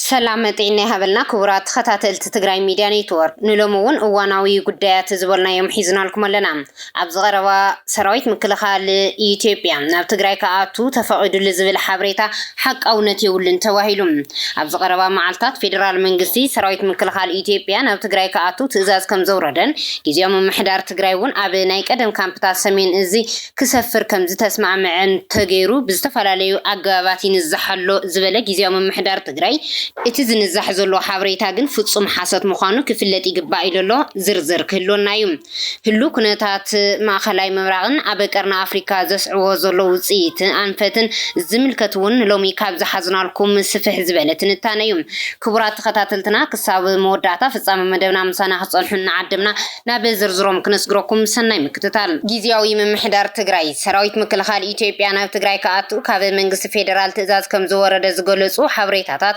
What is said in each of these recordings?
ሰላም ጥዕና ይሃበልና ክቡራት ተኸታተልቲ ትግራይ ሚድያ ኔትወርክ፣ ንሎሚ እውን እዋናዊ ጉዳያት ዝበልናዮም ሒዝናልኩም ኣለና። ኣብዚ ቀረባ ሰራዊት ምክልኻል ኢትዮጵያ ናብ ትግራይ ክኣቱ ተፈቒዱሉ ዝብል ሓበሬታ ሓቃውነት የብሉን ተባሂሉ። ኣብዚ ቀረባ መዓልታት ፌደራል መንግስቲ ሰራዊት ምክልኻል ኢትዮጵያ ናብ ትግራይ ክኣቱ ትእዛዝ ከም ዘውረደን ግዜያዊ ምምሕዳር ትግራይ እውን ኣብ ናይ ቀደም ካምፕታት ሰሜን እዚ ክሰፍር ከም ዝተስማዕምዐን ተገይሩ ብዝተፈላለዩ ኣገባባት ይንዛሕ ኣሎ ዝበለ ግዜያዊ ምምሕዳር ትግራይ፣ እቲ ዝንዛሕ ዘሎ ሓበሬታ ግን ፍጹም ሓሶት ምዃኑ ክፍለጥ ይግባእ ኢሉ ኣሎ። ዝርዝር ክህልወና እዩ። ህሉ ኩነታት ማእኸላይ ምብራቕን ኣብ ቀርኒ ኣፍሪካ ዘስዕቦ ዘሎ ውፅኢት ኣንፈትን ዝምልከት እውን ሎሚ ካብ ዝሓዝናልኩም ስፍሕ ዝበለ ትንታነ እዩ። ክቡራት ተኸታተልትና፣ ክሳብ መወዳእታ ፍጻመ መደብና ምሳና ክጸንሑ እናዓደምና ናብ ዝርዝሮም ክነስግረኩም ሰናይ ምክትታል። ግዜያዊ ምምሕዳር ትግራይ፣ ሰራዊት ምክልኻል ኢትዮጵያ ናብ ትግራይ ክኣቱ ካብ መንግስቲ ፌደራል ትእዛዝ ከም ዝወረደ ዝገለጹ ሓበሬታታት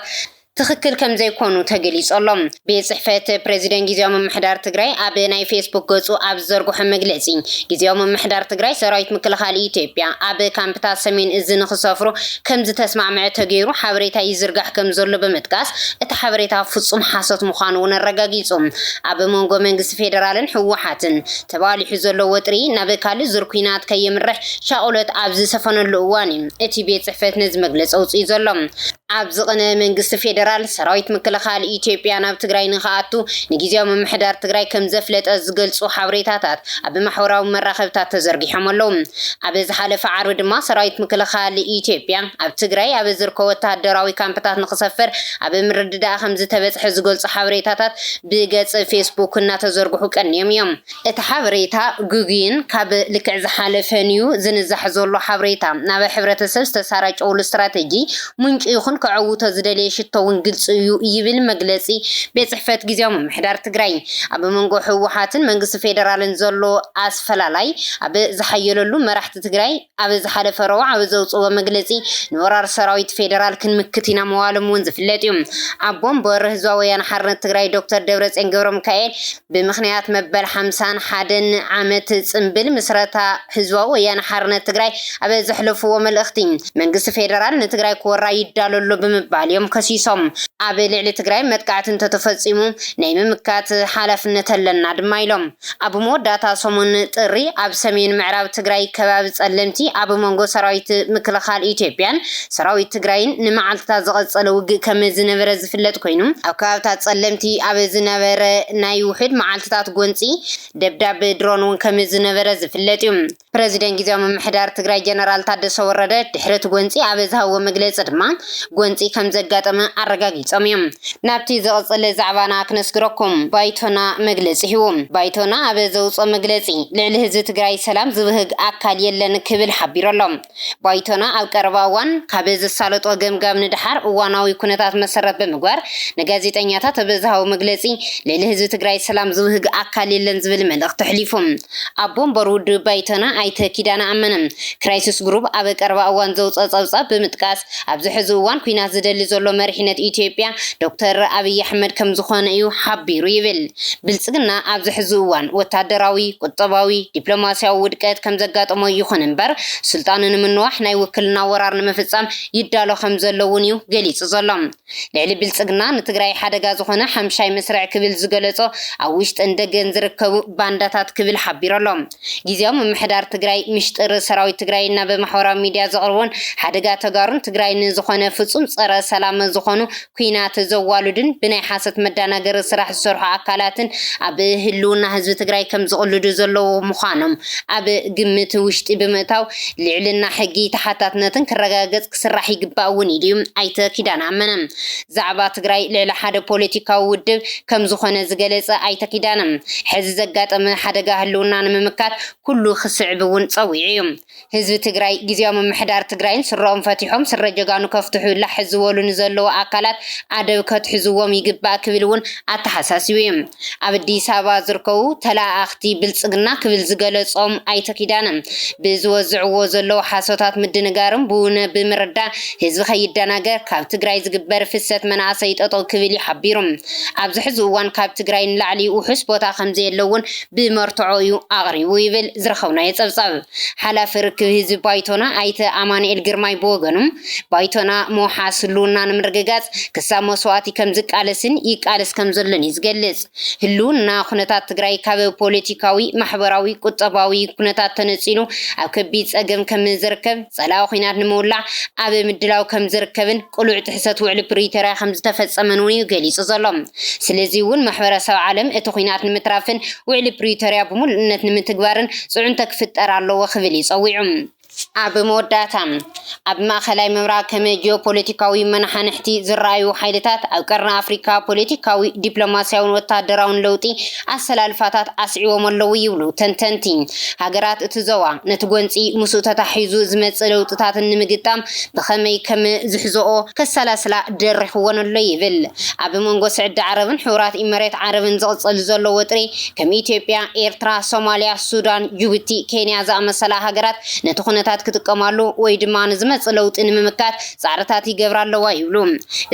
ትኽክል ከም ዘይኮኑ ተገሊጹ ኣሎ። ቤት ጽሕፈት ፕሬዚደንት ግዜያዊ ምምሕዳር ትግራይ ኣብ ናይ ፌስቡክ ገጹ ኣብ ዝዘርግሖ መግለጺ፣ ግዜያዊ ምምሕዳር ትግራይ ሰራዊት ምክልኻል ኢትዮጵያ ኣብ ካምፕታት ሰሜን እዚ ንክሰፍሩ ከም ዝተስማዕምዐ ተገይሩ ሓበሬታ ይዝርጋሕ ከም ዘሎ ብምጥቃስ፣ እቲ ሓበሬታ ፍጹም ሓሶት ምዃኑ እውን ኣረጋጊጹ። ኣብ መንጎ መንግስቲ ፌደራልን ህወሓትን ተባሊሑ ዘሎ ወጥሪ ናብ ካልእ ዙር ኲናት ከየምርሕ ሻቕሎት ኣብ ዝሰፈነሉ እዋን እዩ እቲ ቤት ጽሕፈት ነዚ መግለጺ ኣውጺኡ ዘሎ። ኣብዚ ቅነ መንግስቲ ፌደራል ሰራዊት ምክልኻል ኢትዮጵያ ናብ ትግራይ ንክኣቱ ንግዜያዊ ምምሕዳር ትግራይ ከም ዘፍለጠ ዝገልጹ ሓበሬታታት ኣብ ማሕበራዊ መራኸብታት ተዘርጊሖም ኣለዉ። ኣብ ዝሓለፈ ዓርቢ ድማ ሰራዊት ምክልኻል ኢትዮጵያ ኣብ ትግራይ ኣብ ዝርከቡ ወተሃደራዊ ካምፕታት ንክሰፍር ኣብ ምርድዳእ ከም ዝተበጽሐ ዝገልጹ ሓበሬታታት ብገጽ ፌስቡክ እናተዘርግሑ ቀንዮም እዮም። እቲ ሓበሬታ ግጉይን ካብ ልክዕ ዝሓለፈን እዩ። ዝንዛሕ ዘሎ ሓበሬታ ናብ ሕብረተሰብ ዝተሰራጨወሉ ስትራተጂ ምንጩ ይኹን ከዐውቶ ዝደለየ ሽቶ እውን ግልፂ እዩ ይብል መግለፂ ቤት ጽሕፈት ግዜያዊ ምምሕዳር ትግራይ። ኣብ መንጎ ህወሓትን መንግስቲ ፌደራልን ዘሎ ኣስፈላላይ ኣብ ዝሓየለሉ፣ መራሕቲ ትግራይ ኣብ ዝሓለፈ ረቡዕ ኣብ ዘውፅዎ መግለፂ፣ ንወራር ሰራዊት ፌደራል ክንምክት ኢና ምባሎም እውን ዝፍለጥ እዩ። ኣቦ ወንበር ህዝባዊ ወያነ ሓርነት ትግራይ ዶክተር ደብረፅዮን ገብረ ሚካኤል ብምኽንያት መበል ሓምሳን ሓደን ዓመት ጽምብል ምስረታ ህዝባዊ ወያነ ሓርነት ትግራይ ኣብ ዘሕለፍዎ መልእኽቲ፣ መንግስቲ ፌደራል ንትግራይ ክወራ ይዳሎ ኣሎ ብምባል እዮም ከሲሶም። ኣብ ልዕሊ ትግራይ መጥቃዕቲ እንተተፈጺሙ ናይ ምምካት ሓላፍነት ኣለና ድማ ኢሎም። ኣብ መወዳእታ ሰሙን ጥሪ ኣብ ሰሜን ምዕራብ ትግራይ ከባቢ ጸለምቲ ኣብ መንጎ ሰራዊት ምክልኻል ኢትዮጵያን ሰራዊት ትግራይን ንመዓልትታት ዝቐጸለ ውግእ ከም ዝነበረ ዝፍለጥ ኮይኑ፣ ኣብ ከባብታት ጸለምቲ ኣብ ዝነበረ ናይ ውሑድ መዓልትታት ጎንጺ ደብዳብ ድሮን እውን ከም ዝነበረ ዝፍለጥ እዩ። ፕረዚደንት ግዜያዊ ምምሕዳር ትግራይ ጀነራል ታደሰ ወረደ ድሕሪ እቲ ጎንጺ ኣብ ዝሃብዎ መግለጺ ድማ፣ ጎንጺ ከም ዘጋጠመ ኣረጋጊጾም እዮም። ናብቲ ዝቕጽል ዛዕባና ክነስግረኩም። ባይቶና መግለጺ ሂቡ። ባይቶና ኣብ ዘውጽኦ መግለጺ፣ ልዕሊ ህዝቢ ትግራይ ሰላም ዝብህግ ኣካል የለን ክብል ሓቢሩ ኣሎ። ባይቶና ኣብ ቀረባ እዋን ካብ ዘሳለጦ ገምጋም ንደሓር እዋናዊ ኩነታት መሰረት ብምግባር ንጋዜጠኛታት ኣብ ዝሃቦ መግለጺ፣ ልዕሊ ህዝቢ ትግራይ ሰላም ዝብህግ ኣካል የለን ዝብል መልእኽቲ ኣሕሊፉ። ኣቦ ወንበር ውድብ ባይቶና ኣይተ ኪዳነ ኣመነ፣ ክራይሲስ ግሩፕ ኣብ ቀረባ እዋን ዘውፅኦ ፀብፃብ ብምጥቃስ፣ ኣብዚ ሕዚ እዋን ኲናት ዝደሊ ዘሎ መሪሕነት ኢትዮጵያ ዶክተር ኣብይ ኣሕመድ ከም ዝኾነ እዩ ሓቢሩ ይብል። ብልፅግና ኣብዚ ሕዚ እዋን ወታደራዊ፣ ቁጠባዊ፣ ዲፕሎማሲያዊ ውድቀት ከም ዘጋጠሞ ይኹን እምበር፣ ስልጣኑ ንምንዋሕ ናይ ውክልና ወራር ንምፍፃም ይዳሎ ከም ዘሎ እውን እዩ ገሊፁ ዘሎ። ልዕሊ ብልፅግና ንትግራይ ሓደጋ ዝኾነ ሓምሻይ መስርዕ ክብል ዝገለጾ፣ ኣብ ውሽጥን ደገን ዝርከቡ ባንዳታት ክብል ሓቢሩ ኣሎ። ግዜያዊ ምምሕዳር ትግራይ፣ ምሽጥር ሰራዊት ትግራይ ናብ ማሕበራዊ ሚድያ ዘቕርቦን ሓደጋ ተጋሩን ትግራይን ዝኾነ ፍጹም ጸረ ሰላም ዝኾኑ ኲናት ዘዋልዱን ብናይ ሓሰት መደናገሪ ስራሕ ዝሰርሑ ኣካላትን ኣብ ህልውና ህዝቢ ትግራይ ከም ዝቕልዱ ዘለዉ ምዃኖም ኣብ ግምት ውሽጢ ብምእታው፣ ልዕልና ሕጊ ተሓታትነትን ክረጋገጽ ክስራሕ ይግባእ እውን ኢሉ እዩ ኣይተ ኪዳነ ኣመነ። ዛዕባ ትግራይ ልዕሊ ሓደ ፖለቲካዊ ውድብ ከም ዝኾነ ዝገለጸ ኣይተ ኪዳነ፣ ሕዚ ዘጋጠመ ሓደጋ ህልውና ንምምካት ኩሉ ክስዕብ እውን ጸዊዑ እዩ። ህዝቢ ትግራይ፣ ግዜያዊ ምምሕዳር ትግራይን ስረኦም ፈቲሖም ስረ ጀጋኑ ከፍትሑ ላሕ ዝበሉ ንዘለዉ ኣካላት ኣደብ ከትሕዝዎም ይግባእ ክብል እውን ኣተሓሳሲቡ እዩ። ኣብ ኣዲስ ኣበባ ዝርከቡ ተለኣኣኽቲ ብልፅግና ክብል ዝገለጾም ኣይተ ኪዳነ፣ ብዝወዝዕዎ ዘለዉ ሓሶታት ምድንጋርም ብውነ ብምርዳእ ህዝቢ ከይደናገር ካብ ትግራይ ዝግበር ፍሰት መናእሰይ ጠጠው ክብል እዩ ሓቢሩ። ኣብዚ ሕዚ እዋን ካብ ትግራይ ንላዕሊ ውሑስ ቦታ ከም ዘየለ እውን ብመርትዖ እዩ ኣቕሪቡ ይብል ዝረኸብናዮ ጸብጻብ። ሓላፊ ርክብ ህዝቢ ባይቶና ኣይተ ኣማኑኤል ግርማይ ብወገኑ፣ ባይቶና ምውሓስ ህልውና ንምርግጋጽ ክሳብ መስዋእቲ ከም ዝቃለስን ይቃለስ ከም ዘሎን እዩ ዝገልጽ። ህልውና ኩነታት ትግራይ ካብ ፖለቲካዊ፣ ማሕበራዊ፣ ቁጠባዊ ኩነታት ተነጺሉ ኣብ ከቢድ ጸገም ከም ዝርከብ፣ ጸላኢ ኹናት ንምውላዕ ኣብ ምድላው ከም ዝርከብን ቅሉዕ ጥሕሰት ውዕሊ ፕሪቶርያ ከም ዝተፈጸመን እውን እዩ ገሊጹ ዘሎ። ስለዚ እውን ማሕበረሰብ ዓለም እቲ ኹናት ንምትራፍን ውዕሊ ፕሪቶርያ ብምሉእነት ንምትግባርን ጽዕንቶ ክፍጠር ኣለዎ ክብል እዩ ጸዊዑ። ኣብ መወዳእታ፣ ኣብ ማእኸላይ ምብራቕ ከም ጂኦፖለቲካዊ መናሓንሕቲ ዝረኣዩ ሓይልታት ኣብ ቀርኒ ኣፍሪካ ፖለቲካዊ፣ ዲፕሎማስያውን ወታደራውን ለውጢ ኣሰላልፋታት ኣስዒቦም ኣለዉ ይብሉ ተንተንቲ። ሃገራት እቲ ዞባ ነቲ ጎንፂ ምስኡ ተታሒዙ ዝመፅእ ለውጥታትን ንምግጣም ብኸመይ ከም ዝሕዝኦ ከሰላስላ ደሪኽወን ኣሎ ይብል። ኣብ መንጎ ስዑዲ ዓረብን ሕቡራት ኢመሬት ዓረብን ዝቕፅል ዘሎ ወጥሪ ከም ኢትዮጵያ፣ ኤርትራ፣ ሶማልያ፣ ሱዳን፣ ጅቡቲ፣ ኬንያ ዝኣመሰላ ሃገራት ነቲ ኩነታት ክጥቀማሉ ወይ ድማ ንዝመጽእ ለውጢ ንምምካት ጻዕርታት ይገብራ ኣለዋ ይብሉ።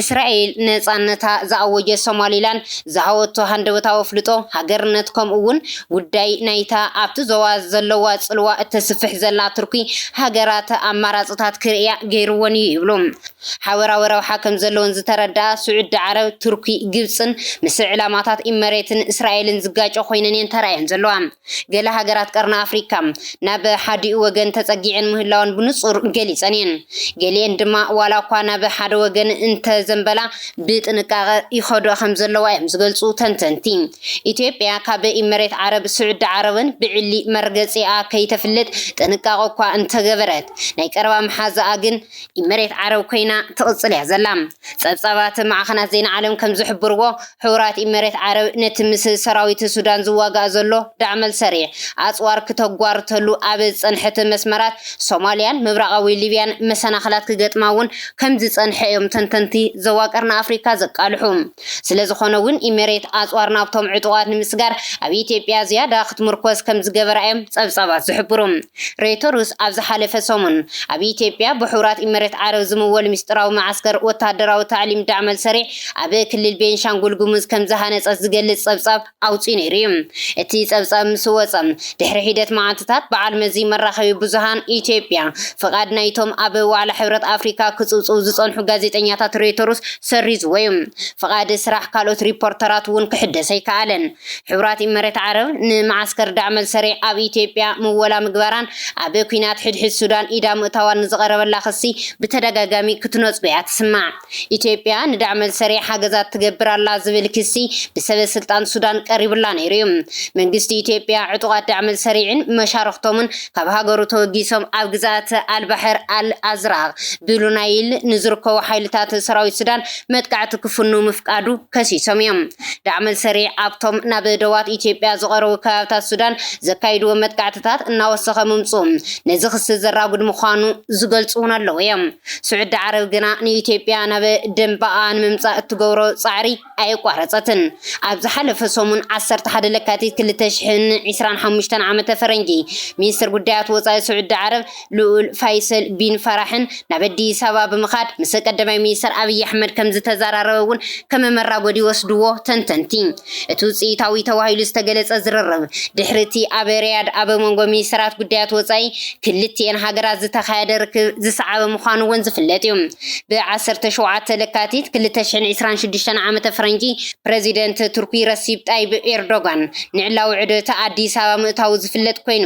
እስራኤል ነጻነታ ዝኣወጀት ሶማሊላንድ ዝሃወቶ ሃንደበታዊ ኣፍልጦ፣ ሃገርነት ከምኡ እውን ጉዳይ ናይታ ኣብቲ ዞባ ዘለዋ ጽልዋ እተስፍሕ ዘላ ቱርኪ ሃገራት ኣማራጽታት ክርእያ ገይርወን እዩ ይብሉ። ሓበራዊ ረብሓ ከም ዘለወን ዝተረድኣ ስዑዲ ዓረብ፣ ቱርኪ፣ ግብጽን ምስ ዕላማታት ኢመሬትን እስራኤልን ዝጋጮ ኮይነን እየን ተራእየን ዘለዋ። ገለ ሃገራት ቀርኒ ኣፍሪካ ናብ ሓዲኡ ወገን ተጸጊዐን ምህላወን ብንጹር ገሊጸን እየን። ገሊአን ድማ ዋላ እኳ ናብ ሓደ ወገን እንተዘንበላ ብጥንቃቐ ይኸድኦ ከም ዘለዋ እዮም ዝገልጹ ተንተንቲ። ኢትዮጵያ ካብ ኢመሬት ዓረብ ስዑዲ ዓረብን ብዕሊ መርገጺኣ ከይተፍልጥ ጥንቃቐ እኳ እንተገበረት፣ ናይ ቀረባ መሓዛኣ ግን ኢመሬት ዓረብ ኮይና ትቕጽል እያ ዘላ። ጸብጻባት ማዕኸናት ዜና ዓለም ከም ዝሕብርዎ፣ ሕቡራት ኢመሬት ዓረብ ነቲ ምስ ሰራዊት ሱዳን ዝዋጋእ ዘሎ ዳዕመል ሰሪዕ ኣጽዋር ክተጓርተሉ ኣብ ዝጸንሐት መስመራት ሶማልያን ምብራቓዊ ሊብያን መሰናኽላት ክገጥማ እውን ከም ዝጸንሐ እዮም ተንተንቲ ዞባ ቀርኒ ኣፍሪካ ዘቃልሑ። ስለ ዝኾነ እውን ኢመሬት ኣጽዋር ናብቶም ዕጡቓት ንምስጋር ኣብ ኢትዮጵያ ዝያዳ ክትምርኮስ ከም ዝገበራ እዮም ጸብጻባት ዝሕብሩ። ሬተርስ ኣብ ዝሓለፈ ሰሙን ኣብ ኢትዮጵያ ብሕቡራት ኢመሬት ዓረብ ዝምወል ምስጢራዊ መዓስከር ወታደራዊ ታዕሊም ዳዕመል ሰሪዕ ኣብ ክልል ቤንሻንጉል ጉሙዝ ከም ዝሃነጸት ዝገልጽ ጸብጻብ ኣውጺኡ ነይሩ እዩ። እቲ ጸብጻብ ምስ ወጸ ድሕሪ ሒደት መዓልትታት በዓል መዚ መራኸቢ ብዙሃን ኢትዮጵያ ፍቓድ ናይቶም ኣብ ዋዕላ ሕብረት ኣፍሪካ ክጽውጽው ዝጸንሑ ጋዜጠኛታት ሬተርስ ሰሪዝዎ እዩ። ፍቓድ ስራሕ ካልኦት ሪፖርተራት እውን ክሕደስ ኣይከኣለን። ሕቡራት ኢመሬት ዓረብ ንመዓስከር ዳዕመል ሰሪዕ ኣብ ኢትዮጵያ ምወላ ምግባራን ኣብ ኲናት ሕድሕድ ሱዳን ኢዳ ምእታዋን ንዝቐረበላ ክሲ ብተደጋጋሚ ክትነጽጎ እያ ትስማዕ። ኢትዮጵያ ንዳዕመል ሰሪዕ ሓገዛት ትገብር ኣላ ዝብል ክሲ ብሰበ ስልጣን ሱዳን ቀሪቡላ ነይሩ እዩ። መንግስቲ ኢትዮጵያ ዕጡቓት ዳዕመል ሰሪዕን መሻርኽቶምን ካብ ሃገሩ ተወጊሶም ኣብ ግዝኣት ኣልባሕር ኣል ኣዝራቕ ብሉ ናይል ንዝርከቡ ሓይልታት ሰራዊት ሱዳን መጥቃዕቲ ክፍኑ ምፍቃዱ ከሲሶም እዮም። ዳዕመል ሰሪዕ ኣብቶም ናብ ደዋት ኢትዮጵያ ዝቐረቡ ከባብታት ሱዳን ዘካይድዎ መጥቃዕትታት እናወሰኸ ምምፅኡ ነዚ ክሲ ዘራጉድ ምዃኑ ዝገልፁ እውን ኣለዉ እዮም። ስዑዲ ዓረብ ግና ንኢትዮጵያ ናብ ደንበኣ ንምምፃእ እትገብሮ ፃዕሪ ኣየቋረፀትን። ኣብ ዝሓለፈ ሰሙን ዓሰርተ ሓደ ለካቲት ክልተ ሽሕን ዕስራን ሓሙሽተን ዓመተ ፈረንጂ፣ ሚኒስትር ጉዳያት ወፃኢ ስዑዲ ዓረብ ልኡል ፋይሰል ቢን ፈራሕን ናብ ኣዲስ ኣበባ ብምኻድ ምስ ቀዳማይ ሚኒስትር ኣብይ ኣሕመድ ከም ዝተዘራረበ እውን ከም መራጎዲ ይወስድዎ ተንተንቲ። እቲ ውፅኢታዊ ተባሂሉ ዝተገለፀ ዝርርብ ድሕሪ እቲ ኣብ ሪያድ ኣብ መንጎ ሚኒስትራት ጉዳያት ወፃኢ ክልቲኤን ሃገራት ዝተኻየደ ርክብ ዝሰዓበ ምዃኑ እውን ዝፍለጥ እዩ። ብ ዓሰርተ ሸውዓተ ለካቲት ክልተ ሽሕን ዕስራን ሽዱሽተን ዓመተ ፈረንጂ ፕረዚደንት ቱርኪ ረሲብ ጣይብ ኤርዶጋን ንዕላዊ ዑደት ኣዲስ ኣበባ ምእታዉ ዝፍለጥ ኮይኑ፣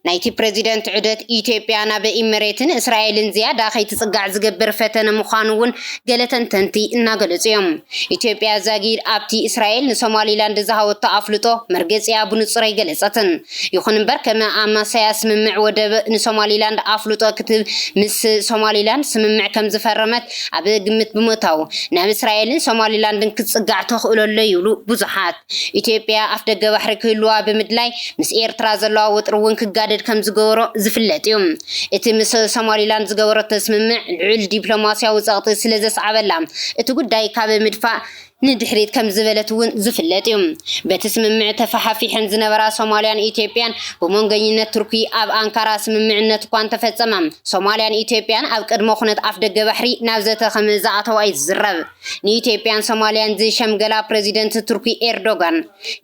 ናይቲ ፕረዚደንት ዑደት ኢትዮጵያ ናብ ኢመሬትን እስራኤልን ዝያዳ ከይትጽጋዕ ዝገብር ፈተነ ምዃኑ እውን ገለ ተንተንቲ እናገለጹ እዮም። ኢትዮጵያ ዛጊድ ኣብቲ እስራኤል ንሶማሊላንድ ዝሃበቶ ኣፍልጦ መርገጺኣ ብንጹር ኣይገለጸትን። ይኹን እምበር ከም ኣማሰያ ስምምዕ ወደብ ንሶማሊላንድ ኣፍልጦ ክትህብ ምስ ሶማሊላንድ ስምምዕ ከም ዝፈረመት ኣብ ግምት ብምእታው ናብ እስራኤልን ሶማሊላንድን ክትጽጋዕ ተኽእሎ ኣሎ ይብሉ ብዙሓት። ኢትዮጵያ ኣፍ ደገ ባሕሪ ክህልዋ ብምድላይ ምስ ኤርትራ ዘለዋ ወጥሪ እውን ክጋደድ ከም ዝገበሮ ዝፍለጥ እዩ። እቲ ምስ ሶማሊላንድ ዝገበረቶ ስምምዕ ልዑል ዲፕሎማስያዊ ጸቕጢ ስለ ዘስዓበላ እቲ ጉዳይ ካብ ምድፋእ ንድሕሪት ከም ዝበለት እውን ዝፍለጥ እዩ። በቲ ስምምዕ ተፈሓፊሐን ዝነበራ ሶማልያን ኢትዮጵያን ብመንጎኝነት ቱርኪ ኣብ ኣንካራ ስምምዕነት እኳ እንተፈጸመ፣ ሶማልያን ኢትዮጵያን ኣብ ቅድመ ኩነት ኣፍደገ ባሕሪ ናብ ዘተ ከም ዝኣተዋ እዩ ዝዝረብ። ንኢትዮጵያን ሶማልያን ዝሸምገላ ፕረዚደንት ቱርኪ ኤርዶጋን፣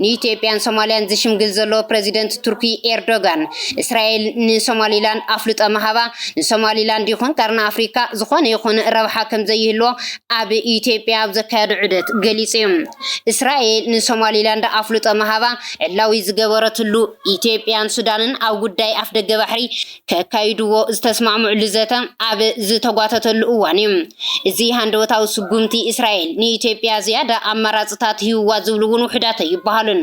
ንኢትዮጵያን ሶማልያን ዝሽምግል ዘሎ ፕረዚደንት ቱርኪ ኤርዶጋን፣ እስራኤል ንሶማሊላንድ ኣፍልጦ ምሃባ ንሶማሊላንድ ይኹን ቀርኒ ኣፍሪካ ዝኾነ ይኹን ረብሓ ከም ዘይህልዎ ኣብ ኢትዮጵያ ኣብ ዘካየዶ ዑደት ገሊጹ እዩ። እስራኤል ንሶማሊላንድ ኣፍልጦ ምሃባ ዕላዊ ዝገበረትሉ፣ ኢትዮጵያን ሱዳንን ኣብ ጉዳይ ኣፍደገ ባሕሪ ከካይድዎ ዝተስማዕምዕሉ ዘተ ኣብ ዝተጓተተሉ እዋን እዩ። እዚ ሃንደበታዊ ስጉምቲ እስራኤል ንኢትዮጵያ ዝያዳ ኣማራፅታት ሂብዋ ዝብሉ እውን ውሑዳት ኣይበሃሉን።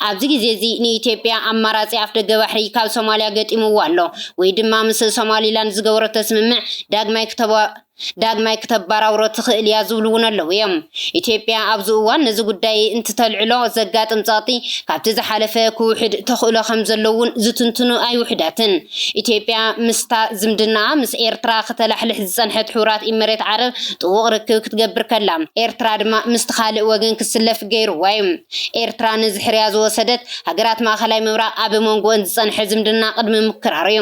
ኣብዚ ግዜ እዚ ንኢትዮጵያ ኣማራፂ ኣፍደገ ባሕሪ ካብ ሶማልያ ገጢምዋ ኣሎ፣ ወይ ድማ ምስ ሶማሊላንድ ዝገበረቶ ስምምዕ ዳግማይ ክተባ ዳግማይ ክተባራውሮ ትኽእል እያ ዝብሉ እውን ኣለዉ እዮም። ኢትዮጵያ ኣብዚ እዋን ነዚ ጉዳይ እንትተልዕሎ ዘጋጥም ጸቕጢ ካብቲ ዝሓለፈ ክውሕድ ተኽእሎ ከም ዘሎ እውን ዝትንትኑ ኣይውሕዳትን። ኢትዮጵያ ምስታ ዝምድናኣ ምስ ኤርትራ ክተላሕልሕ ዝጸንሐት ሕቡራት ኢመሬት ዓረብ ጥቡቕ ርክብ ክትገብር ከላ፣ ኤርትራ ድማ ምስቲ ካልእ ወገን ክስለፍ ገይርዋ እዩ። ኤርትራ ነዚ ሕርያ ዝወሰደት፣ ሃገራት ማእኸላይ ምብራቕ ኣብ መንጎኦን ዝጸንሐ ዝምድና ቅድሚ ምክራሩ እዩ።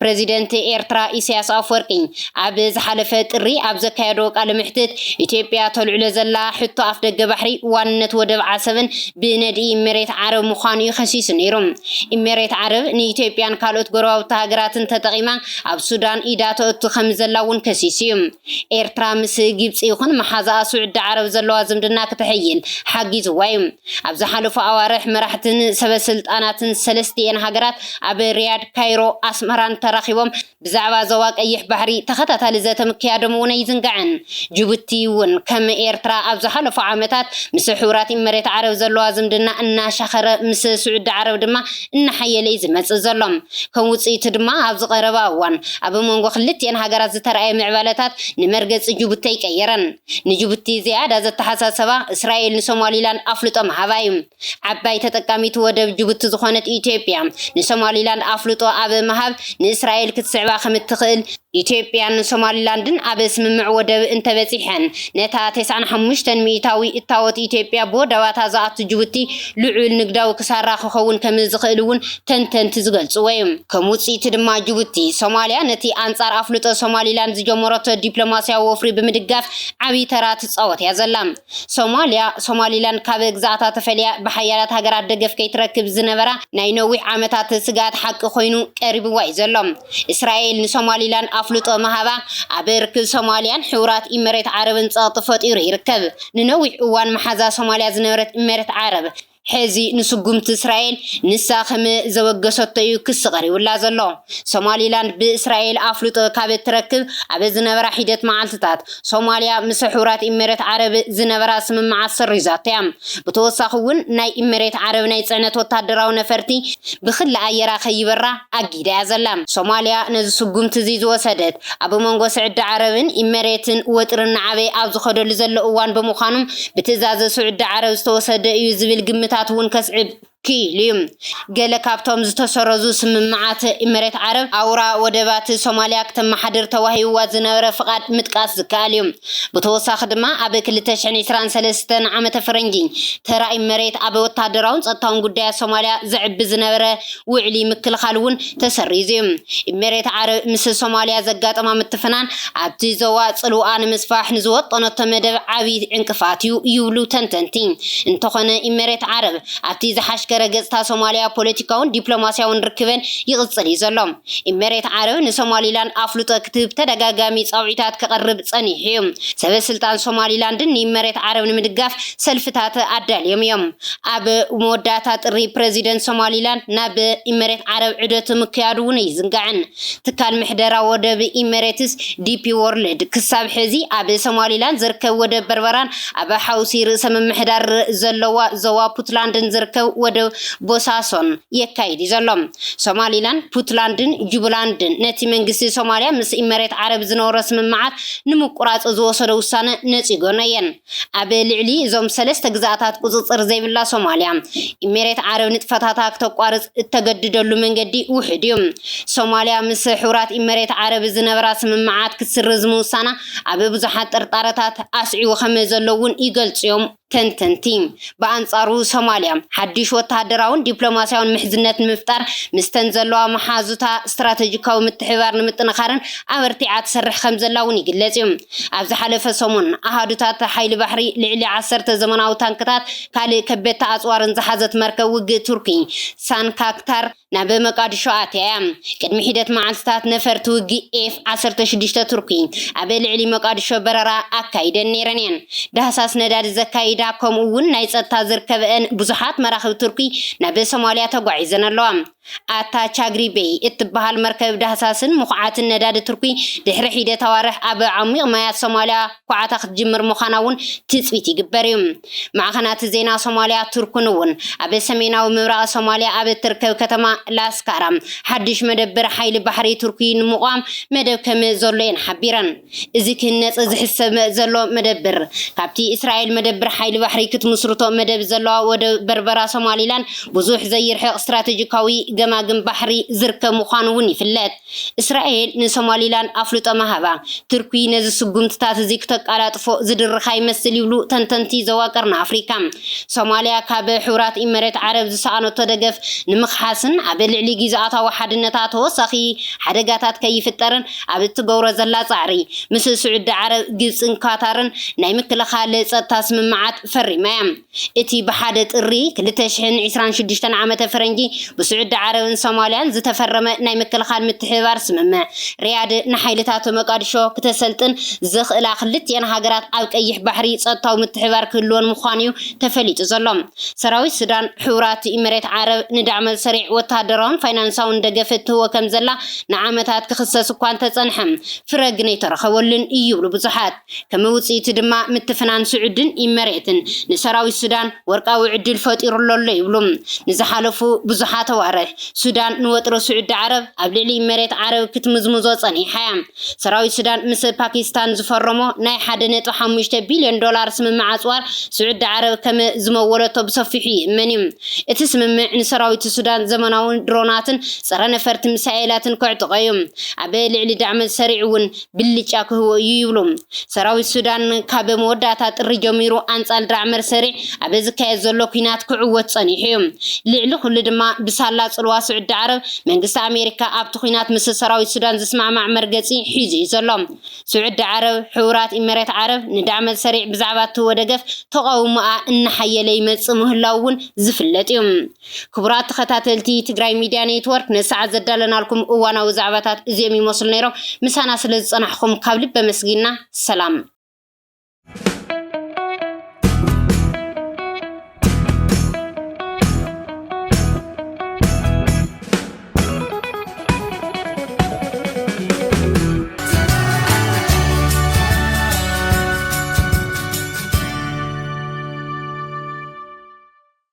ፕረዚደንት ኤርትራ ኢሳያስ ኣፈወርቂ ኣብ ዝሓለፈ ጥሪ ኣብ ዘካየዶ ቃለ መሕትት፣ ኢትዮጵያ ተልዕሎ ዘላ ሕቶ ኣፍደገ ባሕሪ ዋንነት ወደብ ዓሰብን ብነድኢ ኢመሬት ዓረብ ምዃኑ እዩ ከሲሱ ነይሩ። ኢመሬት ዓረብ ንኢትዮጵያን ካልኦት ጎረባብቲ ሃገራትን ተጠቒማ ኣብ ሱዳን ኢዳ ተእቱ ከም ዘላ እውን ከሲሱ እዩ። ኤርትራ ምስ ግብጺ ይኹን መሓዛኣ ስዑዲ ዓረብ ዘለዋ ዝምድና ክተሐይል ሓጊዝዋ እዩ። ኣብ ዝሓለፉ ኣዋርሕ መራሕትን ሰበስልጣናትን ሰለስቲኤን ሃገራት ኣብ ሪያድ፣ ካይሮ፣ ኣስመራን ተራኺቦም ብዛዕባ ዞባ ቀይሕ ባሕሪ ተኸታታሊ ዘተ ምክያዶም እውን ኣይዝንጋዕን። ጅቡቲ እውን ከም ኤርትራ ኣብ ዝሓለፉ ዓመታት ምስ ሕቡራት ኢመሬት ዓረብ ዘለዋ ዝምድና እናሻኸረ፣ ምስ ስዑዲ ዓረብ ድማ እናሓየለ እዩ ዝመጽእ ዘሎ። ከም ውጽኢቱ ድማ ኣብዚ ቀረባ እዋን ኣብ መንጎ ክልቲኤን ሃገራት ዝተረኣየ ምዕባለታት ንመርገጺ ጅቡቲ ኣይቀየረን። ንጅቡቲ ዝያዳ ዘተሓሳሰባ እስራኤል ንሶማሊላንድ ኣፍልጦ ምሃባ እዩ። ዓባይ ተጠቃሚት ወደብ ጅቡቲ ዝኾነት ኢትዮጵያ ንሶማሊላንድ ኣፍልጦ ኣብ ምሃብ ንእስራኤል ክትስዕባ ከም እትኽእል፣ ኢትዮጵያን ሶማሊላንድን ኣብ ስምምዕ ወደብ እንተበጺሐን ነታ ተስዓን ሓሙሽተን ሚእታዊ እታወት ኢትዮጵያ ብወደባታ ዝኣቱ ጅቡቲ ልዑል ንግዳዊ ክሳራ ክኸውን ከም ዝኽእል እውን ተንተንቲ ዝገልጽዎ እዩ። ከም ውጽኢቱ ድማ ጅቡቲ፣ ሶማልያ ነቲ ኣንጻር ኣፍልጦ ሶማሊላንድ ዝጀመረቶ ዲፕሎማስያዊ ወፍሪ ብምድጋፍ ዓብዪ ተራ ትጻወት እያ ዘላ። ሶማልያ፣ ሶማሊላንድ ካብ ግዝኣታ ተፈልያ ብሓያላት ሃገራት ደገፍ ከይትረክብ ዝነበራ ናይ ነዊሕ ዓመታት ስግኣት ሓቂ ኮይኑ ቀሪብዋ እዩ ዘሎ። እስራኤል ንሶማሊላንድ ኣፍልጦ ምሃባ ኣብ ርክብ ሶማልያን ሕቡራት ኢመሬት ዓረብን ጸቕጢ ፈጢሩ ይርከብ። ንነዊሕ እዋን መሓዛ ሶማልያ ዝነበረት ኢመሬት ዓረብ፣ ሕዚ ንስጉምቲ እስራኤል ንሳ ከም ዘወገሰቶ እዩ ክሲ ቀሪቡላ ዘሎ። ሶማሊላንድ ብእስራኤል ኣፍልጦ ካብ እትረክብ ኣብ ዝነበራ ሒደት መዓልትታት፣ ሶማልያ ምስ ሕቡራት ኢመሬት ዓረብ ዝነበራ ስምምዓት ሰሪዛቶ እያ። ብተወሳኺ እውን ናይ ኢመሬት ዓረብ ናይ ጽዕነት ወታደራዊ ነፈርቲ ብክሊ ኣየራ ከይበራ ኣጊዳ እያ ዘላ። ሶማልያ ነዚ ስጉምቲ እዚ ዝወሰደት ኣብ መንጎ ስዑዲ ዓረብን ኢመሬትን ወጥሪ እናዓበየ ኣብ ዝኸደሉ ዘሎ እዋን ብምዃኑ፣ ብትእዛዝ ስዑዲ ዓረብ ዝተወሰደ እዩ ዝብል ግምታት እውን ከስዕብ ክኢሉ እዩ። ገለ ካብቶም ዝተሰረዙ ስምምዓት፣ ኢመሬት ዓረብ ኣውራ ወደባት ሶማልያ ክተመሓድር ተዋሂብዋ ዝነበረ ፍቓድ ምጥቃስ ዝከኣል እዩ። ብተወሳኺ ድማ ኣብ ክልተ ሽሕን ዕስራን ሰለስተን ዓመተ ፈረንጂ ተራ ኢመሬት ኣብ ወታደራውን ጸጥታውን ጉዳያት ሶማልያ ዘዕቢ ዝነበረ ውዕሊ ምክልኻል እውን ተሰሪዙ እዩ። ኢመሬት ዓረብ ምስ ሶማልያ ዘጋጠማ ምትፍናን ኣብቲ ዞባ ጽልውኣ ንምስፋሕ ንዝወጠነቶ መደብ ዓብዪ ዕንቅፋት እዩ ይብሉ ተንተንቲ። እንተኾነ ኢመሬት ዓረብ ኣብቲ ዝሓሽከረ ገጽታ ሶማልያ ፖለቲካውን ዲፕሎማስያውን ርክበን ይቕጽል እዩ ዘሎ። ኢመሬት ዓረብ ንሶማሊላንድ ኣፍልጦ ክትህብ ተደጋጋሚ ጻውዒታት ክቐርብ ጸኒሑ እዩ። ሰበ ስልጣን ሶማሊላንድን ንኢመሬት ዓረብ ንምድጋፍ ሰልፍታት ኣዳልዮም እዮም። ኣብ መወዳእታ ጥሪ ፕረዚደንት ሶማሊላንድ ናብ ኢመሬት ዓረብ ዑደት ምክያዱ እውን ኣይዝንጋዕን። ትካል ምሕደራ ወደብ ኢመሬትስ ዲፒ ወርልድ ክሳብ ሕዚ ኣብ ሶማሊላንድ ዝርከብ ወደብ በርበራን ኣብ ሓውሲ ርእሰ ምምሕዳር ዘለዋ ዞባ ፑትላንድን ዝርከብ ወደብ ቦሳሶን የካይድ እዩ ዘሎ። ሶማሊላንድ፣ ፑትላንድን ጁቡላንድን ነቲ መንግስቲ ሶማልያ ምስ ኢመሬት ዓረብ ዝነበሮ ስምምዓት ንምቁራጽ ዝወሰዶ ውሳነ ነጺጎን እየን። ኣብ ልዕሊ እዞም ሰለስተ ግዝኣታት ቁጽጽር ዘይብላ ሶማልያ፣ ኢሜሬት ዓረብ ንጥፈታታ ክተቋርጽ እተገድደሉ መንገዲ ውሑድ እዩ። ሶማልያ ምስ ሕቡራት ኢሜሬት ዓረብ ዝነበራ ስምምዓት ክትስርዝ ምውሳና ኣብ ብዙሓት ጥርጣረታት ኣስዒቡ ከም ዘሎ እውን ይገልጹ እዮም ተንተንቲ። ብኣንጻሩ ሶማልያ ሓድሽ ወተሃደራውን ዲፕሎማስያውን ምሕዝነት ንምፍጣር ምስተን ዘለዋ መሓዙታ ስትራተጂካዊ ምትሕብባር ንምጥንኻርን ኣበርቲዓ ትሰርሕ ከም ዘላ እውን ይግለጽ እዩ። ኣብ ዝሓለፈ ሰሙን ኣሃዱታት ሓይሊ ባሕሪ ልዕሊ ዓሰርተ ዘመናዊ ታንክታት ካልእ ከበድቲ ኣጽዋርን ዝሓዘት መርከብ ውግእ ቱርኪ ሳንካክታር ናብ መቃድሾ ኣትያ እያ። ቅድሚ ሒደት መዓልትታት ነፈርቲ ውግእ ኤፍ ዓሰርተ ሽዱሽተ ቱርኪ ኣብ ልዕሊ መቃድሾ በረራ ኣካይደን ነይረን እየን። ዳህሳስ ነዳዲ ዘካይዳ ከምኡ እውን ናይ ጸጥታ ዝርከበአን ብዙሓት መራኽብ ቱርኪ ናብ ሶማልያ ተጓዒዘን ኣለዋ። ኣታ ቻግሪ ቤይ እትበሃል መርከብ ዳህሳስን ምኹዓትን ነዳዲ ቱርኪ ድሕሪ ሒደት ኣዋርሕ ኣብ ዓሚቕ ማያት ሶማልያ ኳዕታ ክትጅምር ምዃና እውን ትጽቢት ይግበር እዩ። ማዕኸናት ዜና ሶማልያ ቱርክን እውን ኣብ ሰሜናዊ ምብራቕ ሶማልያ ኣብ እትርከብ ከተማ ላስካራ ሓድሽ መደብር ሓይሊ ባሕሪ ቱርኪ ንምቋም መደብ ከም ዘሎ እየን ሓቢረን። እዚ ክህነጽ ዝሕሰብ ዘሎ መደብር ካብቲ እስራኤል መደብር ሓይሊ ባሕሪ ክትምስርቶ መደብ ዘለዋ ወደብ በርበራ ሶማሊላንድ ብዙሕ ዘይርሕቕ ስትራቴጂካዊ ገማግም ባሕሪ ዝርከብ ምዃኑ እውን ይፍለጥ። እስራኤል ንሶማሊላንድ ኣፍልጦ መሃባ ቱርኪ ነዚ ስጉምትታት እዚ ክተቃላጥፎ ዝድርኻ ይመስል ይብሉ ተንተንቲ ዘዋቀርና ኣፍሪካ። ሶማልያ ካብ ሕቡራት ኢመሬት ዓረብ ዝሰኣነቶ ደገፍ ንምኽሓስን ኣብ ልዕሊ ግዝኣታዊ ሓድነታ ተወሳኺ ሓደጋታት ከይፍጠርን ኣብ እትገብሮ ዘላ ጻዕሪ ምስ ስዑዲ ዓረብ፣ ግብጽን ካታርን ናይ ምክልኻል ጸጥታ ስምምዓት ፈሪማ እያ። እቲ ብሓደ ጥሪ ክልተ ሽሕን ዕስራን ሽዱሽተን ዓመተ ፈረንጂ ብስዑዲ ዓረብን ሶማልያን ዝተፈረመ ናይ ምክልኻል ምትሕብባር ስምምዕ ሪያድ ንሓይልታት መቃድሾ ክተሰልጥን ዘኽእላ ክልቲኤን ሃገራት ኣብ ቀይሕ ባሕሪ ጸጥታዊ ምትሕብባር ክህልወን ምዃኑ እዩ ተፈሊጡ ዘሎ። ሰራዊት ሱዳን ሕቡራት ኢመሬት ዓረብ ንዳዕመል ሰሪዕ ወተሃደራውን ፋይናንሳውን ደገፍ እትህቦ ከም ዘላ ንዓመታት ክኽሰስ እኳ እንተጸንሐ ፍረ ግን ኣይተረኸበሉን ይብሉ ብዙሓት። ከም ውጽኢቱ ድማ ምትፍናን ስዑድን ኢመሬትን ንሰራዊት ሱዳን ወርቃዊ ዕድል ፈጢሩሉ ኣሎ ይብሉ። ንዝሓለፉ ብዙሓት ኣዋርሕ ሱዳን ንወጥሮ ስዑዲ ዓረብ ኣብ ልዕሊ ኢመሬት ዓረብ ክትምዝምዞ ጸኒሓ እያ። ሰራዊት ሱዳን ምስ ፓኪስታን ዝፈረሞ ናይ ሓደ ነጥቢ ሓሙሽተ ቢልዮን ዶላር ስምምዕ ኣጽዋር ስዑዲ ዓረብ ከም ዝመወለቶ ብሰፊሑ ይእመን እዩ። እቲ ስምምዕ ንሰራዊት ሱዳን ዘመናዊ ድሮናትን ጸረ ነፈርቲ ሚሳኤላትን ከዕጥቖ እዩ። ኣብ ልዕሊ ዳዕመል ሰሪዕ እውን ብልጫ ክህቦ እዩ ይብሉ። ሰራዊት ሱዳን ካብ መወዳእታ ጥሪ ጀሚሩ ኣንጻል ዳዕመል ሰሪዕ ኣብ ዝካየድ ዘሎ ኲናት ክዕወት ጸኒሑ እዩ። ልዕሊ ኩሉ ድማ ብሳላ ጽልዋ ስዑዲ ዓረብ መንግስቲ ኣሜሪካ ኣብቲ ኲናት ምስ ሰራዊት ሱዳን ዝስማዕማዕ መርገጺ ሒዙ እዩ ዘሎ። ስዑዲ ዓረብ፣ ሕቡራት ኢመሬት ዓረብ ንዳዕመል ሰሪዕ ብዛዕባ እትህቦ ደገፍ ተቓውሞኣ እናሓየለ ይመጽእ ምህላው እውን ዝፍለጥ እዩ። ክቡራት ተኸታተልቲ ትግራይ ሚድያ ኔትወርክ፣ ነሰዓት ዘዳለናልኩም እዋናዊ ዛዕባታት እዚኦም ይመስሉ ነይሮም። ምሳና ስለ ዝጸናሕኩም ካብ ልቢ ኣመስጊና። ሰላም።